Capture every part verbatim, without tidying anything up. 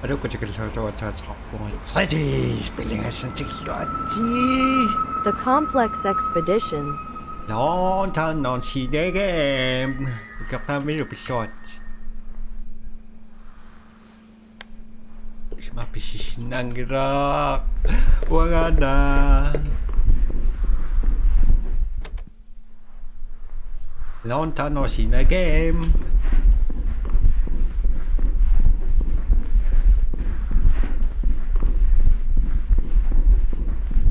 Aluukkut tikilluaritsi, aatsaat ateqarpunga tre D spillingassani tikilluaritsi. The Complex Expedition. Long time no see again. Ukiortaamilu pilluaritsi. Isumaqarpunga pisissinnaanngilaq. Uangaana. Long time no see again.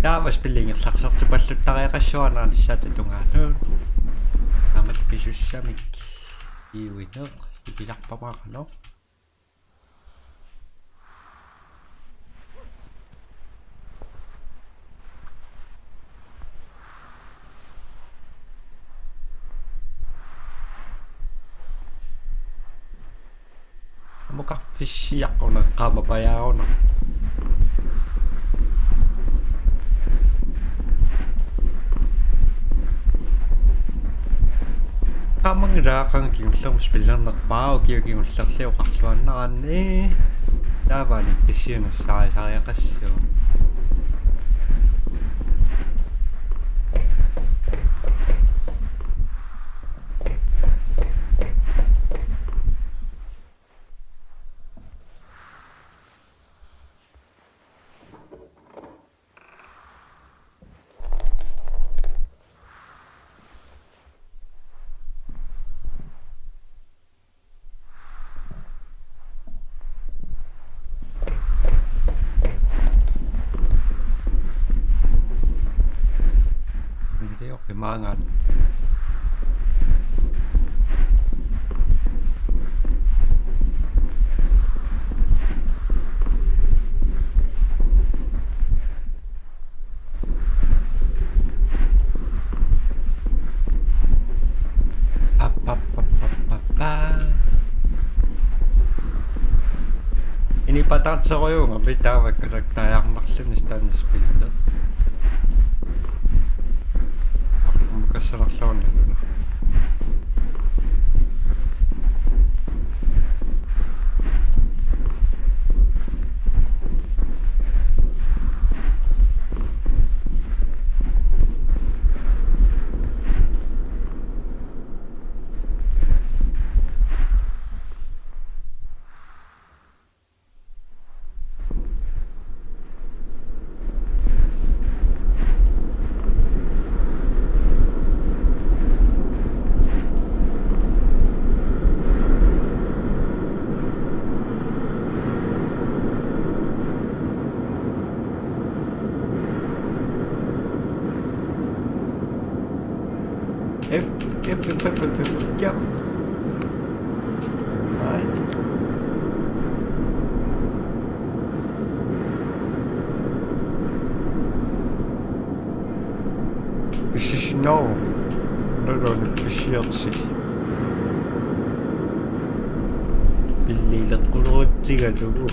Taava spilli ingerlaqqisartupalluttariaqassuarnani saattutungaanut. Aamma pisussamik iuineq ipilarpamaarano. Amukarfissiaq una qaamapajaaruna. Qaamanngilaaqan kingullermik spillernerpaaq ukiut kingullerni oqarluaannaraanni. Taavaana pissiunersarisariaqassuuvoq. Video ke mangan. App, app, app, app, app, app. Ini patang seroyong, abi tawa kerak tayang maksimum standar speed. Aku kasar lawan. F, F, F, F, F, F, jump. Right. Pisissinnaavoq. Naluni pissiarsi. Pillileqqulerutsigalugu.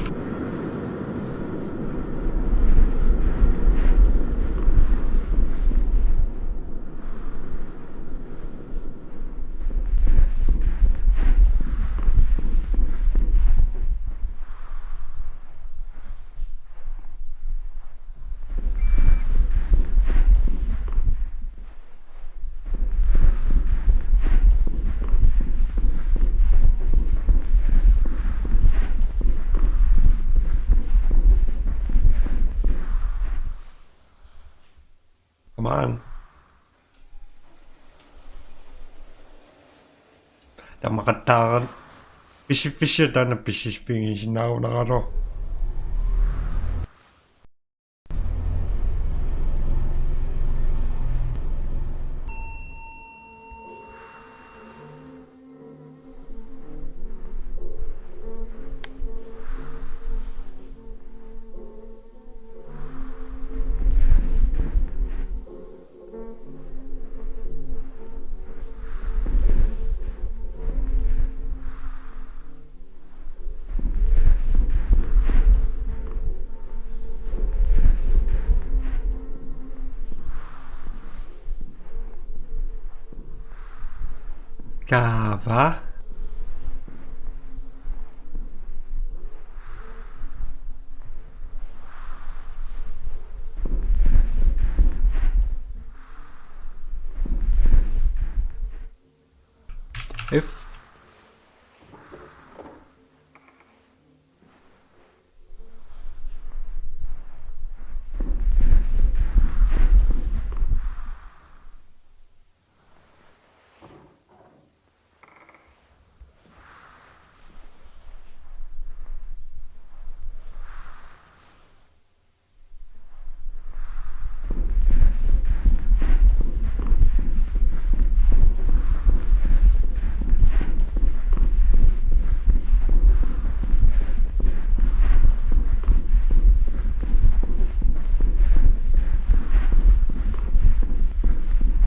Come on. Tamakataaran. Pisi, pisi, taanna pisi, pisi, naunaralo. Kaava. F.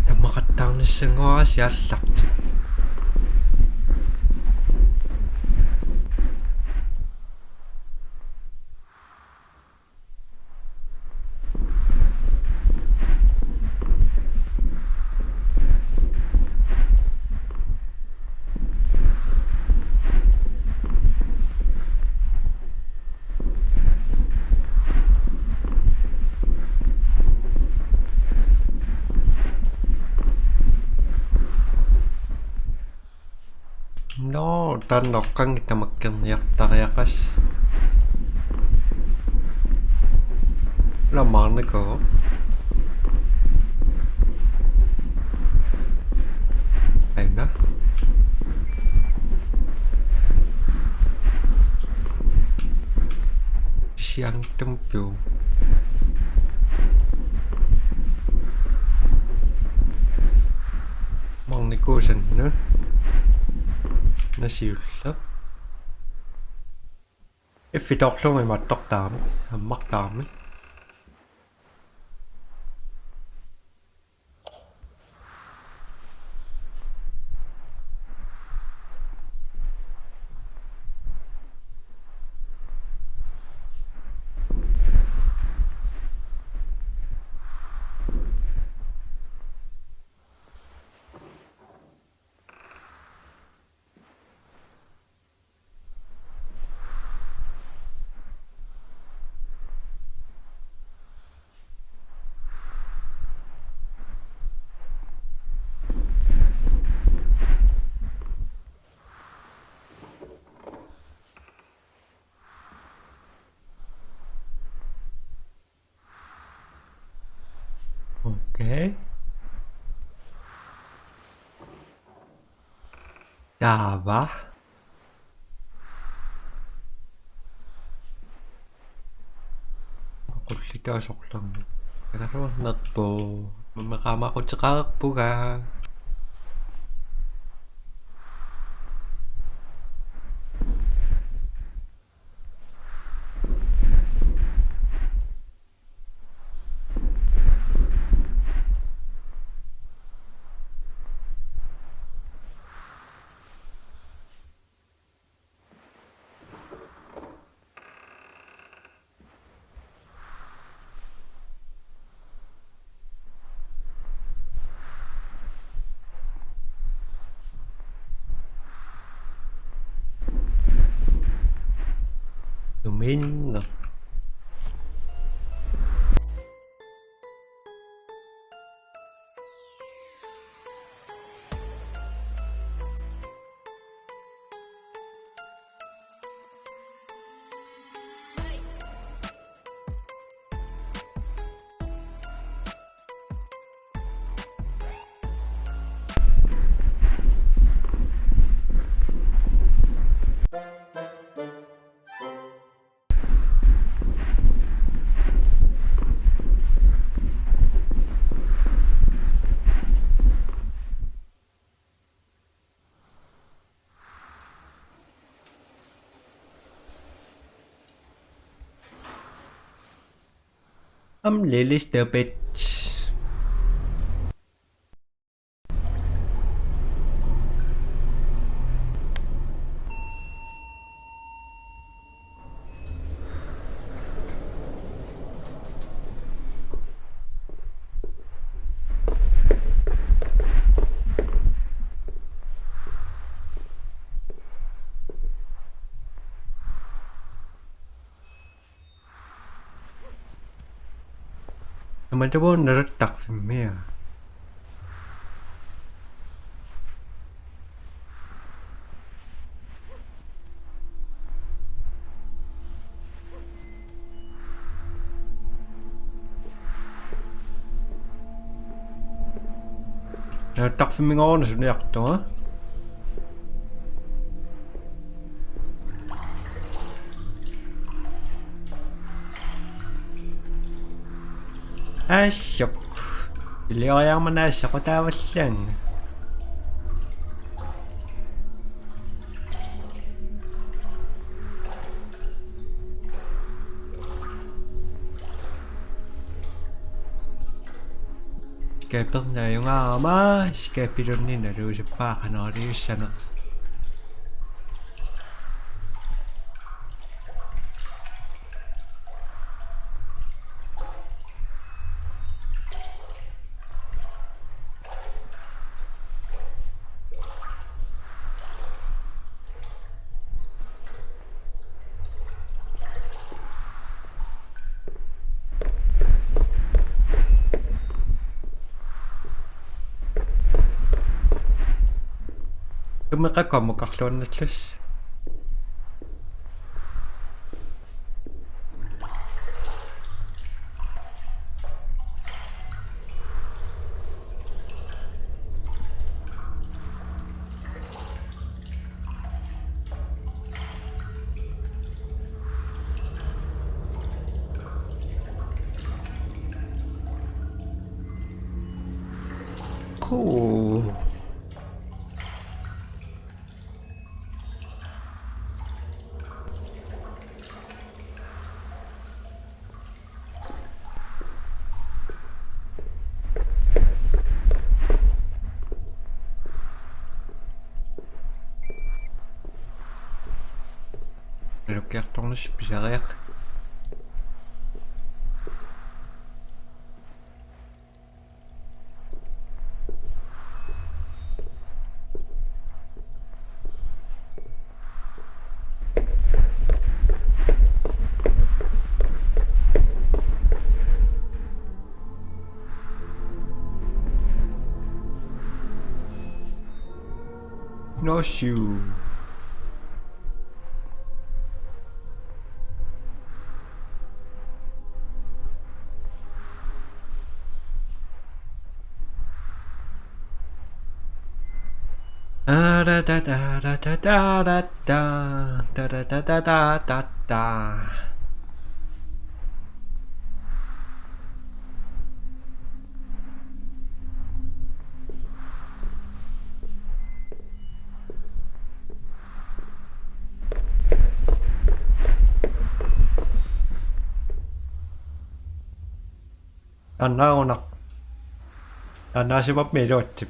Tamakattarnissanngorasi aallartik. Nå, taanna oqqanngitsoq tamakkerniartariaqassaaq. Lammarniko. Aina. Siangtumpiu. Marnikuusanna. Nasiulleq. F-itorlugu imaattortaami, ammartaami. Okay. Taava. Aqullitaasorlarmi. Kanaruarnerpu. Mameqaamaquteqarpunga. Tuminna. I'm Lily Stubbage. Aamma taava naluttarfimmi. Nuuttarfimminngaanniit suniartunga. Assut. Ilioriarmat assut taavallanga. Skabernaajunnga aamma, skabelunni naluusuppaaqanoriussaneq. Tummeqaqqammukarluannallas. Cool. Nalukkiartornissaq pisariaq. No shoe. Annaanaq. Annaasimapput iluatsip.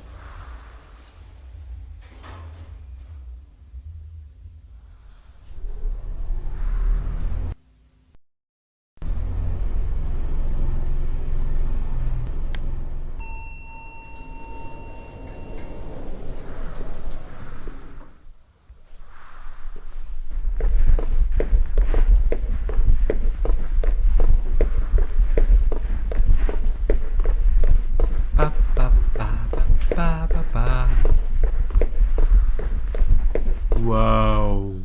Pa, pa, pa, pa, pa, pa, pa. Wow.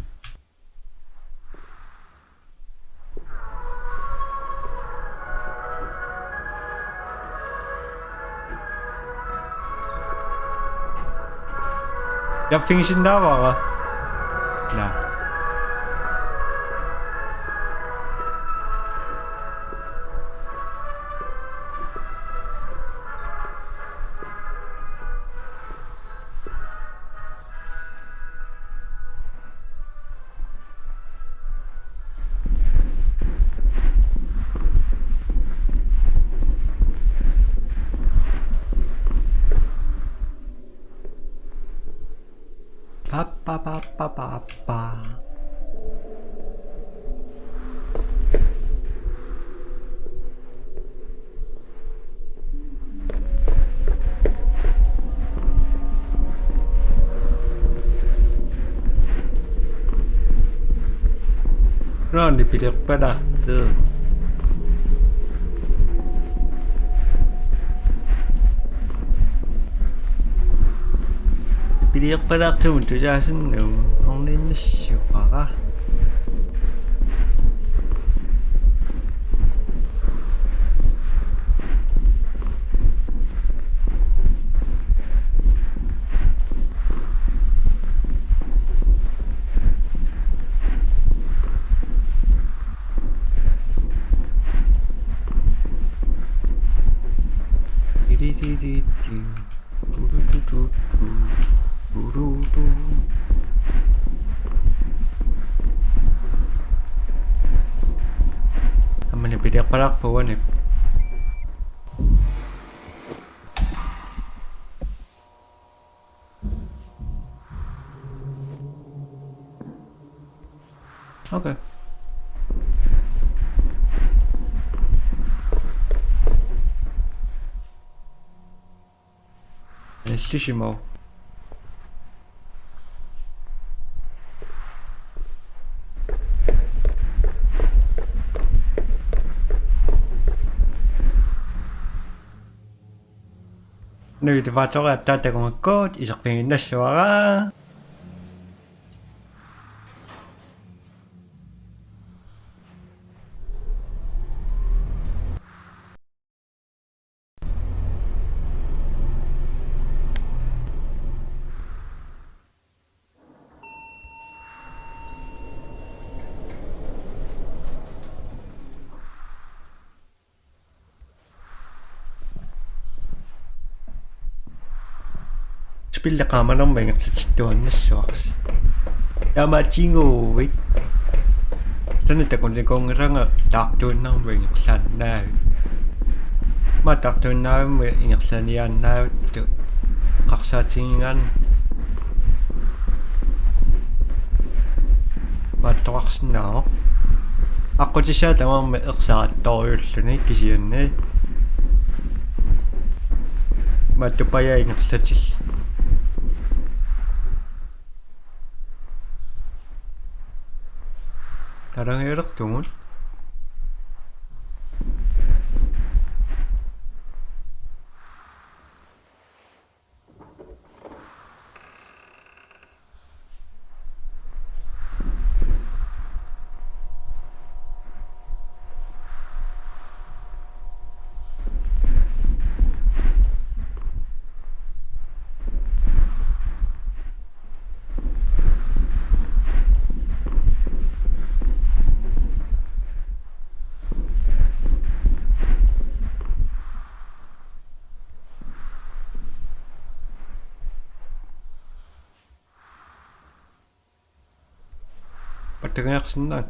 Ila finisinnaavara. Naa. Pa, pa, pa, pa, pa, pa. Nå, nipilerpalaartoq. Nipilerpalaartumut tusaasinnagu orninnissuara. Aamma piliarpalaarpoq uani. Okay. Ellisimasoq. Nuutupaatsoq attaatakungakkut iserfiginnassavara. Spilli qaamanermik ingerlatittuaannassuarsi. Taamaatiguit. Taanna takunikuunngilanga taartuinnarmik ingerlaannavik. Aamma taartuinnarmik ingerlaniaannavittut eqqarsaatigigaanni. Maattoqarsinnaavoq. Aqqutissaa tamarmi ersaattorujulluni kisianni. Maattupaja ingerlatillit. Talangiulertugut. Pattagiarsinnaavoq.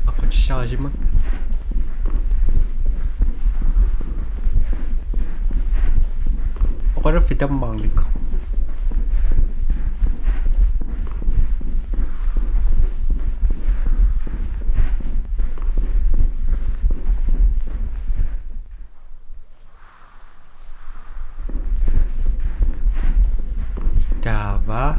Aqqutissaarisimasoq. Oqaluffik tammarnik. Taava.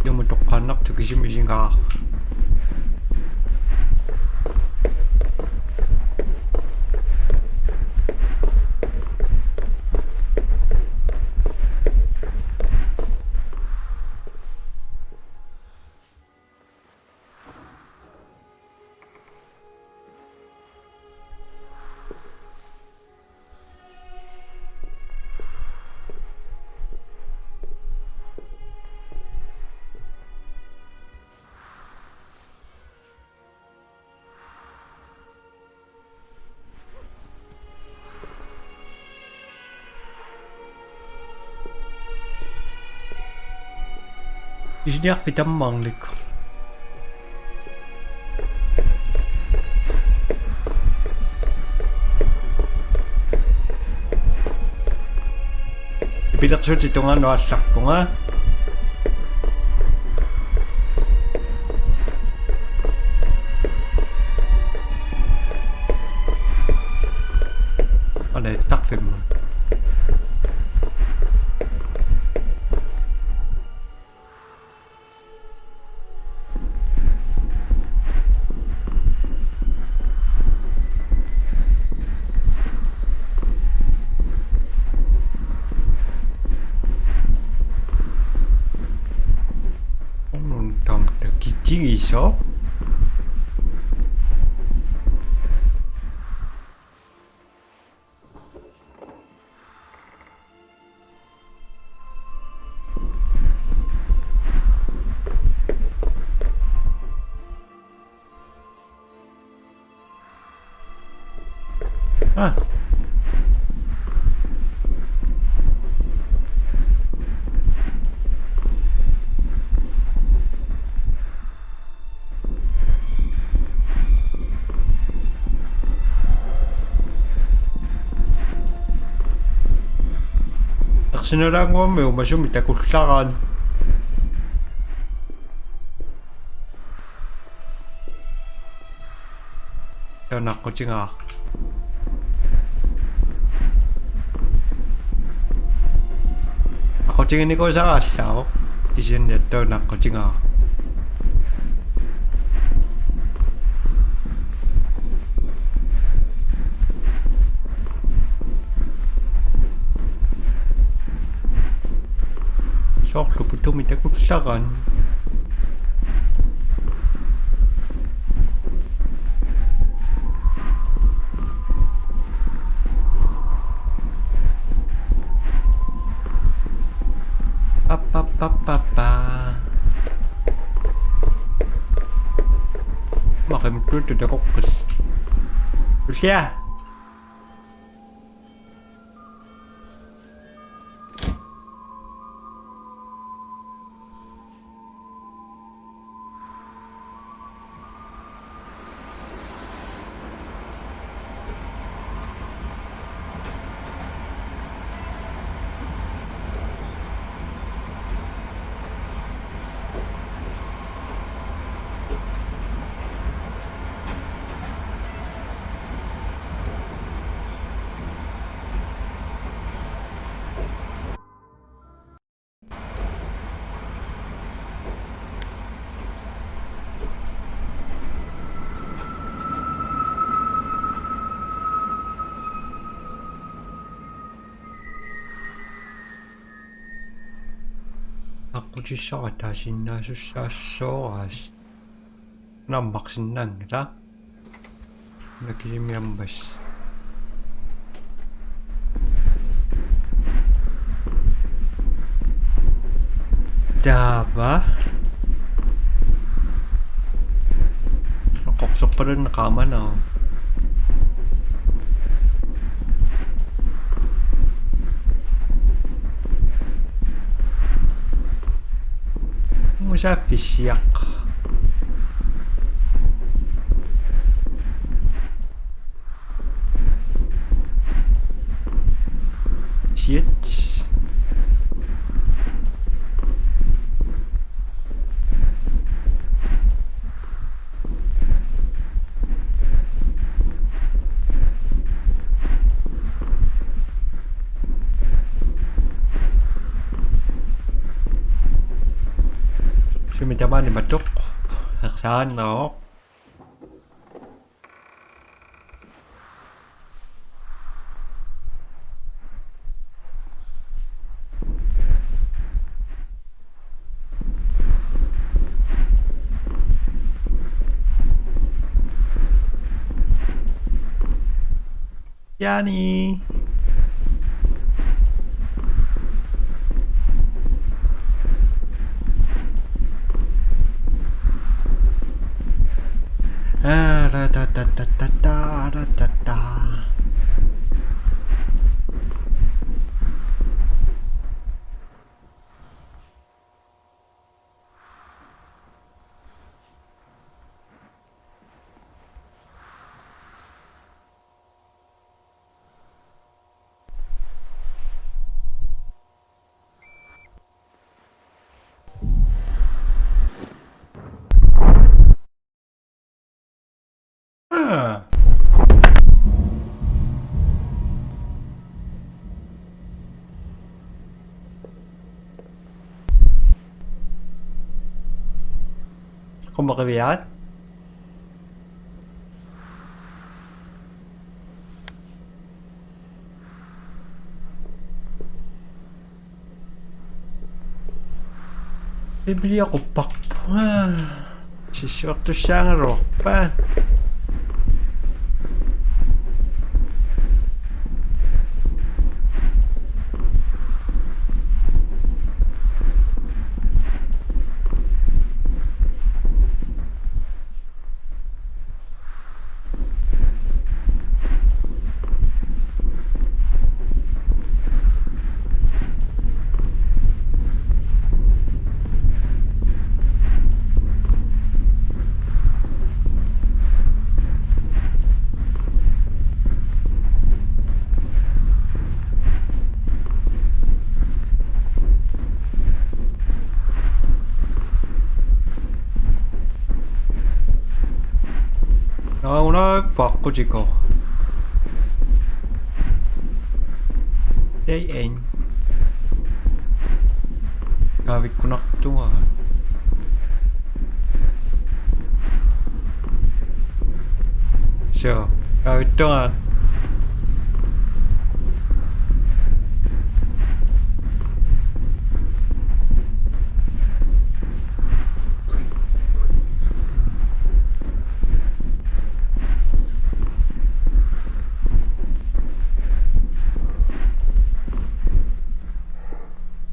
Ilumut toqqaannartoq kisimi isigaara. Pisiniarfik tammarnik. Ipilersuutit tungaanut aallarpunga. Aleqqutarfimmi. Unnuk taama takitigisoq. Ah. Ersinalaannguammi umasumi takullaraat. Taanna aqqutigaaq. Aqqutiginikuusara allaavoq. Kisianni taanna aqqutigaaq. Soorlu putumi takullaraat. Pappa, pappa, pappa. Maqimuttuuttu takoqqis. Tullia. Aqqutissara taasinnaasussaassoraas. Naammaqqinnaanngilaq. Nakisimiammas. Taava. Qoqsorpalunneq qaamanaq. Musaaffissiaq. Shit. Sumi tamaani matoq. Ersaanneroq. Jani. Ah, ra, ta, ta, ta, ta, ta, ra, ta, ta. Ah. Qummaqiviaat. Bibliaqupparput. Sissuertussaagaluarpat. Nauna paqqutiko. Ei, ei. Kaavikkunartunga. So, kaaviktunga.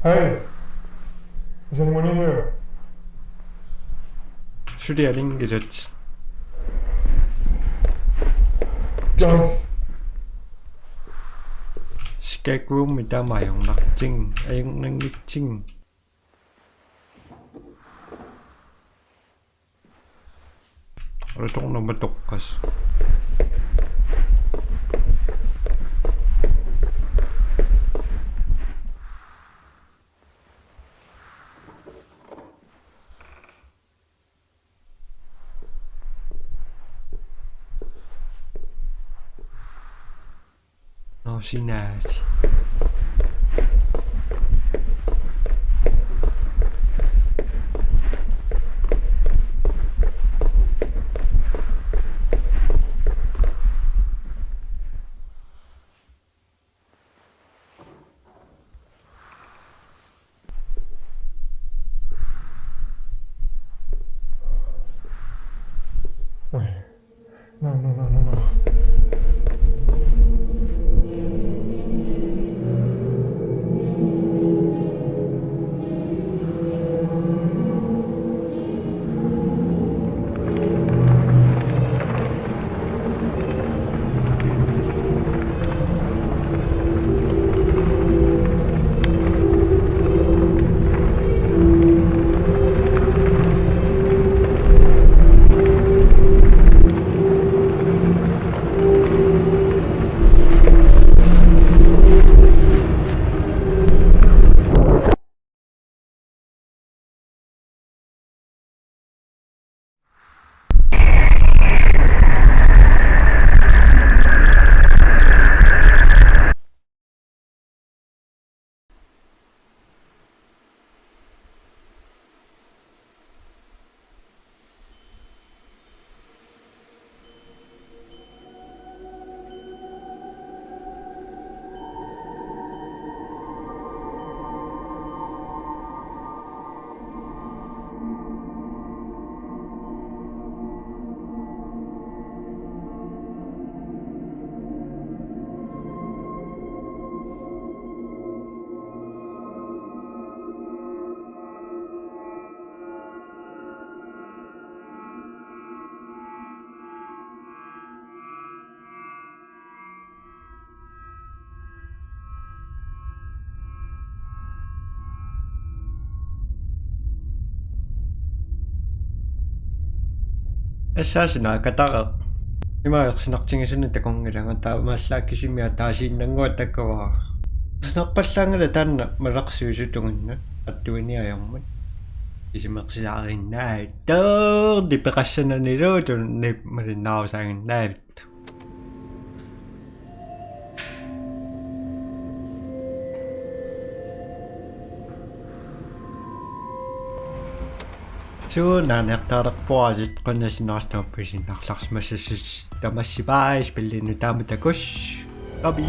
Hey, is anyone in here? Suli aningilat. John. Skægrum i taama ajornarting, ajornanngitting. Ula tornama toqqas. No, sinaat. Wait. No, no, no, no, no. Assaasina katareq. Ima ersinartigisuni takunngilanga, taamaallaat kisimi ataasiinnannguaq takavara. Ersinarpallaanngilaq taanna malarsuisutunginna attuiniajarmat. Isummersilaariinnaat. Toorli peqassananilu tunni malinnaarusaaginnaavit. Suunaaniartaarpoq asit qunnasinnaartup pisinnarlarsimassasut tamassi paas pillinnu taama takus. Babi.